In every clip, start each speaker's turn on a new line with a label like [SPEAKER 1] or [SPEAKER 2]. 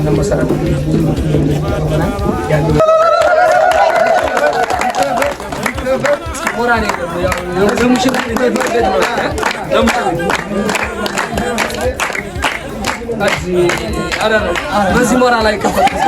[SPEAKER 1] ያንን መሰረት ያለው ሞራል በዚህ ሞራል አይከፈልም።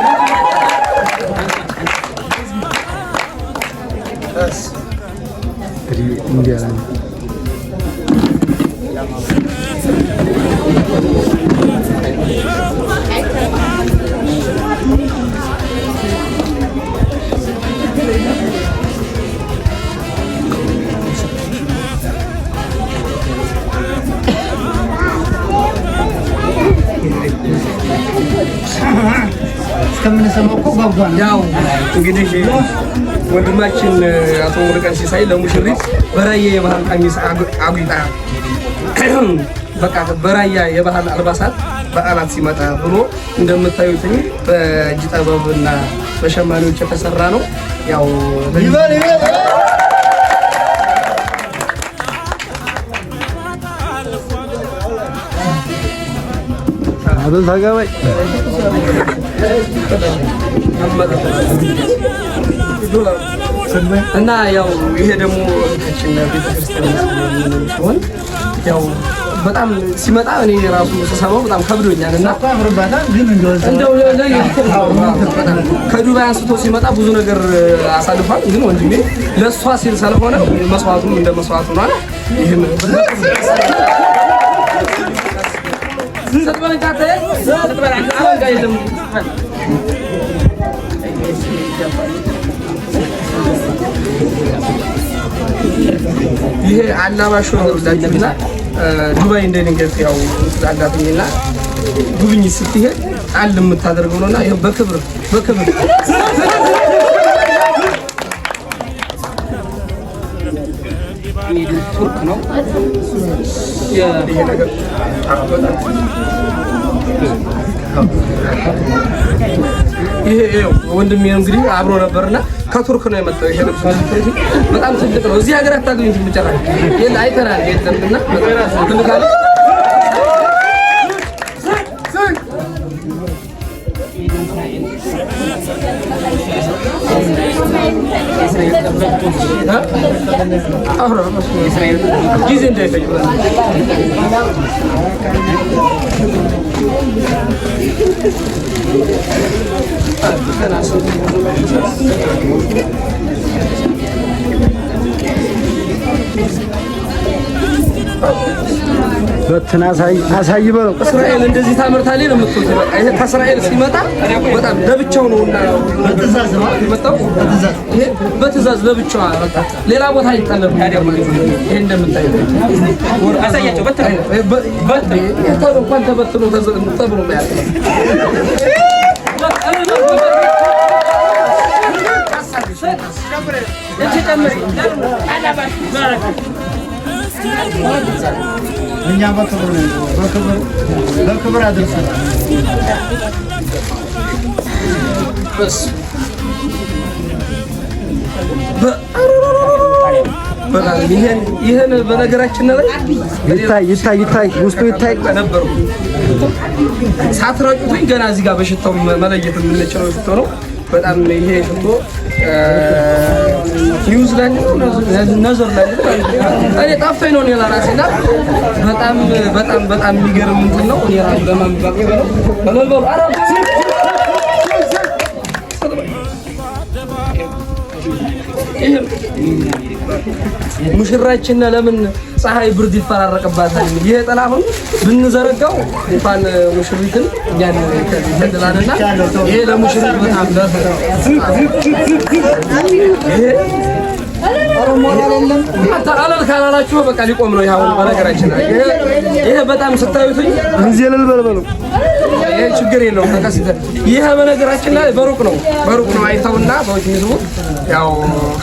[SPEAKER 2] እስከምንሰማው እኮ ጓጓን።
[SPEAKER 1] ያው እንግዲህ ወንድማችን አቶ ሙሉቀን ሲሳይ ለሙሽሪት በራያ የባህል ቀሚስ አጉጣ በቃ በራያ የባህል አልባሳት በዓላት ሲመጣ ብሎ እንደምታዩት በእጅ ጥበብና በሸማኔዎች የተሰራ ነው። ያው
[SPEAKER 2] ይበል ይበል።
[SPEAKER 3] አብል ታገባይ
[SPEAKER 1] እና ያው ይሄ ደግሞ እህታችን ቤተክርስቲያን ሲሆን ያው በጣም ሲመጣ እኔ ራሱ ስሰማው በጣም ከብዶኛል እና
[SPEAKER 2] ያምርባታል ግን እንደው
[SPEAKER 1] ከዱባይ አንስቶ ሲመጣ ብዙ ነገር አሳልፏል። ግን ወንድሜ ለእሷ ሲል ስለሆነ መስዋዕቱም እንደ መስዋዕት ሆኗል። ይህም ይሄ አላባሽ ነው እና ዱባይ እንደ ድንገት ያው አጋጥኝና ጉብኝት ስትሄድ ጣል የምታደርገው ነውና ይሄ በክብር በክብር ቱርክ ነው ይሄ ነገር። ይሄ ወንድሜ እንግዲህ አብሮ ነበርና ከቱርክ ነው የመጣው። ይሄ ልብስ በጣም ትልቅ ነው። እዚህ ሀገር አታገኙትም ጭራሽ። ይሄን አይተናል። የለምና ትልቅ አለ። ጊዜ እንዳይፈጅ
[SPEAKER 3] በትን አሳይ አሳይ በለው።
[SPEAKER 1] እስራኤል እንደዚህ ታመርታለች ነው የምትሉት። በቃ ይሄ ከእስራኤል ሲመጣ በጣም ለብቻው ነውና
[SPEAKER 2] በትእዛዝ ነው
[SPEAKER 1] የመጣው። ይሄ በትእዛዝ ለብቻዋ በቃ ሌላ ቦታ አይጠለብም። ይሄ እንደምታዩት
[SPEAKER 4] አሳያቸው።
[SPEAKER 1] እንኳን ተበትኖ ተብሎ ነው።
[SPEAKER 2] እኛ በክብር ነው በክብር በክብር አድርሰናል።
[SPEAKER 1] በጣም ይሄን በነገራችን ላይ
[SPEAKER 3] ይታይ ይታይ ይታይ ውስጡ ይታይ
[SPEAKER 1] ነበርኩ ሳትረጩትኝ ገና እዚህ ጋር በሽታው መለየት የምንችለው ሽቶ ነው። በጣም ይሄ ሽቶ ኒውዚላንድ ነው ኔዘርላንድ ነው፣ እኔ ጠፍቶኝ ነው እኔ ለራሴ እና በጣም በጣም በጣም የሚገርም እንትን ነው። እኔ ራሱ ለማንበብ ነው በለበሉ ኧረ ሙሽራችን ለምን ፀሐይ ብርድ ይፈራረቅባታል? ይሄ ጥላ አሁን ብንዘረጋው እንኳን ሙሽሪትን እኛን ይከልላልና ይሄ ለሙሽሪት በጣም አለል ካላላችሁ በቃ ሊቆም ነው። ይሄ አሁን በነገራችን ላይ ይሄ በጣም ስታዩትኝ
[SPEAKER 3] እዚህ እልል በል በለው።
[SPEAKER 1] ይሄ ችግር የለውም። ተከስተ ይሄ በነገራችን ላይ በሩቅ ነው በሩቅ ነው አይተውና ሰዎች የሚስቡት ያው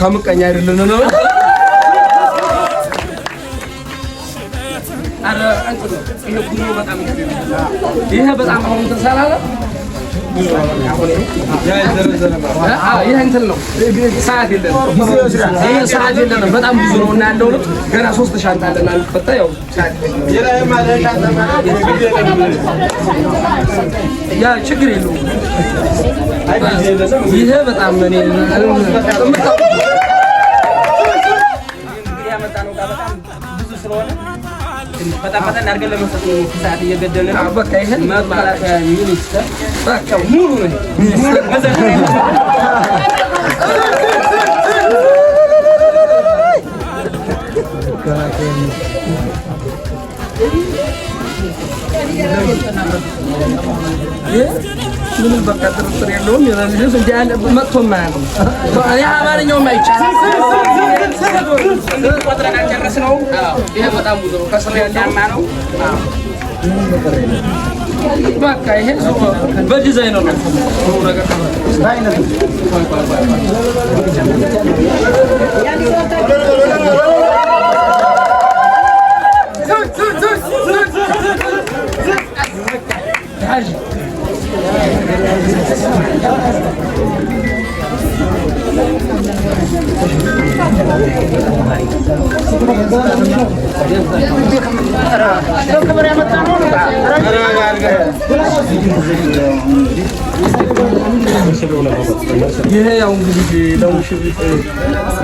[SPEAKER 1] ከምቀኛ አይደለም ነው። ይሄ በጣም አሁን እንትን ስላለ ብዙ ነው። በቃ አሁን ይሄ እንትን ነው፣ ሰዓት የለንም፣ ይሄ ሰዓት የለንም። በጣም ብዙ ነው እና ያለው ልብስ ገና 3 ሻንጣ አለን አንፈታ። ያው ያ ችግር የለውም። ይሄ በጣም እኔ
[SPEAKER 4] ያመጣነው ዕቃ በጣም ብዙ ስለሆነ ፈጣን ፈጣን አድርገን ለመስጠት ነው። ሰዓት እየገደልን ነው።
[SPEAKER 1] በቃ ይሄን
[SPEAKER 4] መከላከያ ሚኒስተር
[SPEAKER 1] በቃ
[SPEAKER 4] ሙሉ ነው።
[SPEAKER 1] ምንም በቃ ጥርጥር የለውም። የዚህ ልብስ እንዲህ ያለ መጥቶ የማያውቅም ይሄ አማርኛውም አይቻልም።
[SPEAKER 4] ቆጥረን አልጨረስነውም።
[SPEAKER 1] ይሄ በጣም ብዙ ነው። ከስር ያለው
[SPEAKER 4] ጫማ ነው።
[SPEAKER 1] በቃ ይሄ በዲዛይኑ ነው ጥሩ ነገር። ይሄ ያው እንግዲህ ለሙሽሪት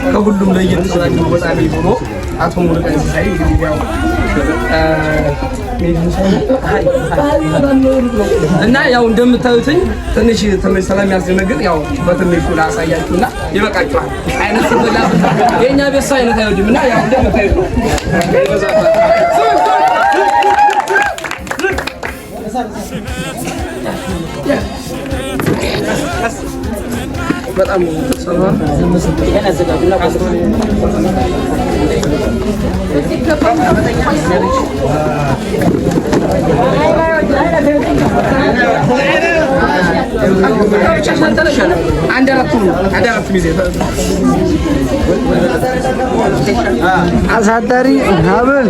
[SPEAKER 1] ከሁሉም ለየት ስላለው በጣም ብሎ አቶ ሙሉቀን ሲሳይ እንግዲህ ያው እና ያው እንደምታዩትኝ ትንሽ ትንሽ ስለሚያስደነግጥ ያው በትንሹ ላሳያችሁና ይበቃችኋል። አይነት ሲበላ የእኛ ቤት ሰው አይነት አይወድም እና ያው እንደምታዩት ነው። በጣም አንድ አራት ሚዜ
[SPEAKER 3] አሳዳሪ ሀብል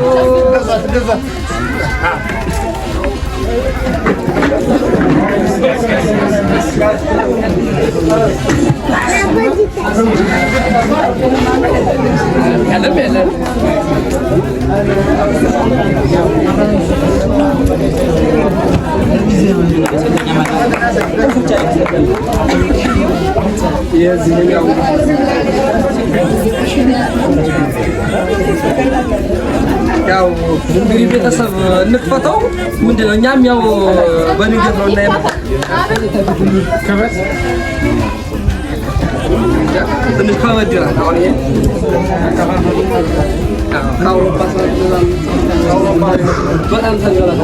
[SPEAKER 1] ያለም ያለም የዚህኛው ያው እንግዲህ ቤተሰብ እንክፈተው ምንድን ነው እኛም ያው በድንገት ነው እና ትንሽ ከበድ ይላል። አሁን ይሄ ከአውሮፓ በጣም ተንገላታ።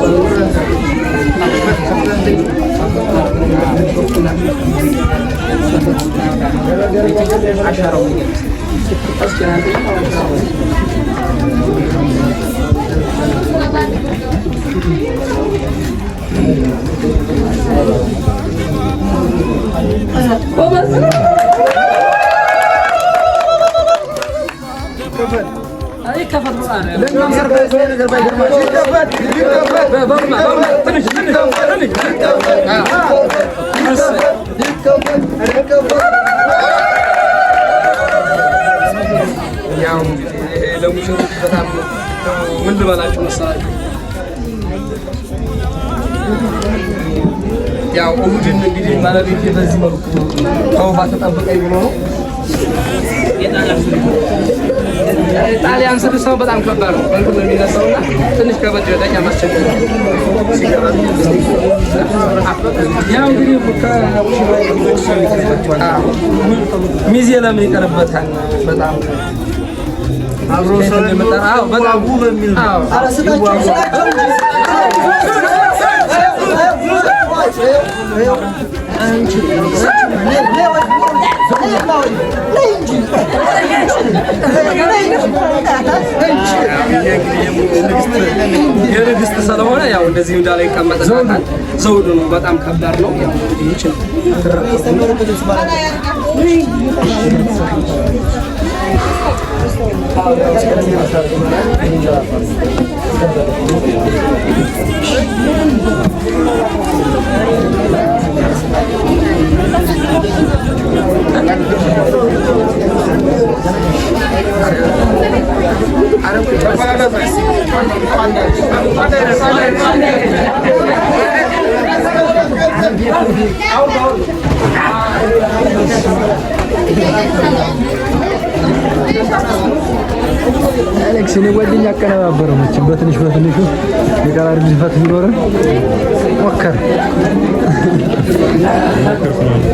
[SPEAKER 1] ያው ለሙሽሮች በጣም ምን ልበላችሁ መሰላችሁ፣ ያው እሑድን እንግዲህ ባለቤቴ በዚህ መልኩ ተውባ ተጠብቀኝ ብሎ ነው። ጣሊያን ስድስት ሰው በጣም ከባድ ነው። በእንትን ነው የሚነሳው እና ትንሽ ከበድ ይላል። ማስቸገር ያው እንግዲህ ሚዜ ለምን ይቀርበታል? በጣም
[SPEAKER 2] አብሮ ስለሚዋጉ በሚል ነው።
[SPEAKER 1] የንግስት ስለሆነ ያው እንደዚህ እንዳለ ይቀመጥላታል። ዘውዱ ነው፣ በጣም ከባድ ነው። ያው እንግዲህ ይችላል።
[SPEAKER 3] አሌክስ እኔ ጓደኛ አቀነባበረው መቼም በትንሽ በትንሹ የቀራር ግዝፈት ቢኖርም ሞከር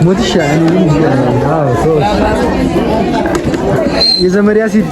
[SPEAKER 3] ሞትሻ እኔ አዎ የዘመድ ያሲድ